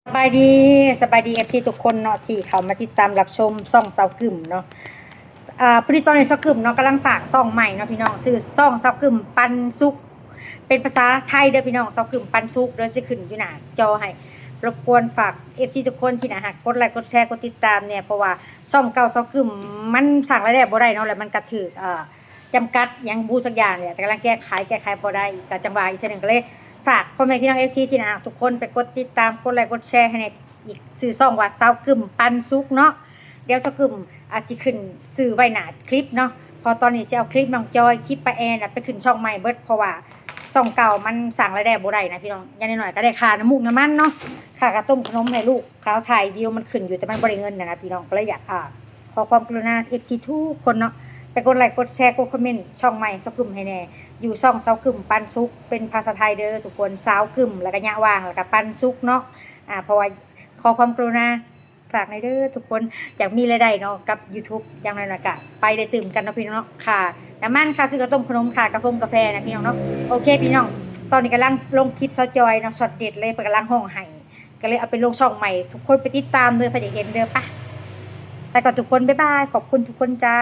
ສະບາຍດີ ສະບາຍດີ ເອັຟຊີ ທຸກຄົນເນາະ ທີ່ເຂົ້າມາຕິດຕາມຮັບຊົມຊ່ອງສາວກຶ້ມເນາະ. ອາ ພໍດີຕອນນີ້ສາວກຶ້ມເນາະ ກຳລັງສ້າງຊ່ອງໃໝ່ເນາະພີ່ນ້ອງ ຊື່ຊ່ອງສາວກຶ້ມປັນສຸກ ເປັນພາສາໄທເດີພີ່ນ້ອງ ສາວກຶ້ມປັນສຸກເດີ ຊິຂຶ້ນຢູ່ໜ້າຈໍໃຫ້. ລົບກວນຝາກ ເອັຟຊີ ທຸກຄົນທີ່ໜ້າຮັກ ກົດໄລກົດແຊ ກົດຕິດຕາມແດ່ ເພາະວ່າຊ່ອງເກົ່າສາວກຶ້ມມັນສ້າງລາຍໄດ້ບໍ່ໄດ້ເນາະ ແລ້ວມັນກະຖືກ ເອີ ຈຳກັດຫຍັງບໍ່ຮູ້ຈັກຢ່າງນີ້ແຫຼະ ແຕ່ກຳລັງແກ້ໄຂ ແກ້ໄຂບໍ່ໄດ້ ກະຈັ່ງວ່າອີກເທື່ອໜຶ່ງ ກະເລີຍຝາກພໍ່ແມ່ພີ່ນ້ອງ ເອັຟຊີ ທີ່ໜ້າຮັກທຸກຄົນ ໄປກົດຕິດຕາມ ກົດໄລກົດແຊໃຫ້ແດ່ ອີກ ຊື່ຊ່ອງວ່າສາວກຶ້ມປັນສຸກເນາະ. ດຽວສາວກຶ້ມອາດຊິຂຶ້ນຊື່ໄວ້ໜ້າຄລິບເນາະ ເພາະຕອນນີ້ຊິເອົາຄລິບນ້ອງຈອຍ ຄລິບປ້າແອນ ໄປຂຶ້ນຊ່ອງໃໝ່ເບິດ ເພາະວ່າຊ່ອງເກົ່າມັນສ້າງລາຍໄດ້ບໍ່ໄດ້ນະພີ່ນ້ອງ. ຢ່າງໜ້ອຍໆກະໄດ້ຄ່ານ້ຳມູກນ້ຳມັນເນາະ ຄ່າກະຕົ້ມຂະໜົມໃຫ້ລູກ ຄ່າຖ່າຍວິວມັນຂຶ້ນຢູ່ ແຕ່ມັນບໍ່ໄດ້ເງິນນະນະພີ່ນ້ອງ ກະເລີຍຢາກ ອາ ຂໍຄວາມກະລຸນາ ເອັຟຊີ ທຸກຄົນເນາະ ໄປກົດໄລກົດແຊ ກົດຄອມເມັນຊ່ອງໃໝ່ສາວກຶ້ມໃຫ້ແດ່ ຢູ່ຊ່ອງສາວກຶ້ມປັນສຸກ ເປັນພາສາໄທເດີທຸກຄົນ ສາວກຶ້ມ ແລ້ວກະຍະຫວ່າງ ແລ້ວກະປັນສຸກເນາະ. ອາ ເພາະວ່າຂໍຄວາມກະລຸນາ ຝາກແດ່ເດີທຸກຄົນ ຢາກມີລາຍໄດ້ເນາະກັບ YouTube ຢ່າງໜ້ອຍໆກະໄປໄດ້ຕື່ມກັນເນາະພີ່ນ້ອງເນາະ ຄ່ານ້ຳມັນ ຄ່າຊື້ເຂົ້າຕົ້ມຂະໜົມ ຄ່າກາຟົງກາແຟນະພີ່ນ້ອງເນາະ. ໂອເຄພີ່ນ້ອງ ຕອນນີ້ກຳລັງລົງຄລິບສາວຈອຍເນາະ ຊັອດເດັດເລີຍ ເພິ່ນກຳລັງຮ້ອງໄຫ້ ກະເລີຍເອົາໄປລົງຊ່ອງໃໝ່ ທຸກຄົນໄປຕິດຕາມເດີ ໃຜຢາກເຫັນເດີ. ໄປ ໄປກ່ອນທຸກຄົນ ບາຍບາຍ ຂອບຄຸນທຸກຄົນຈ້າ.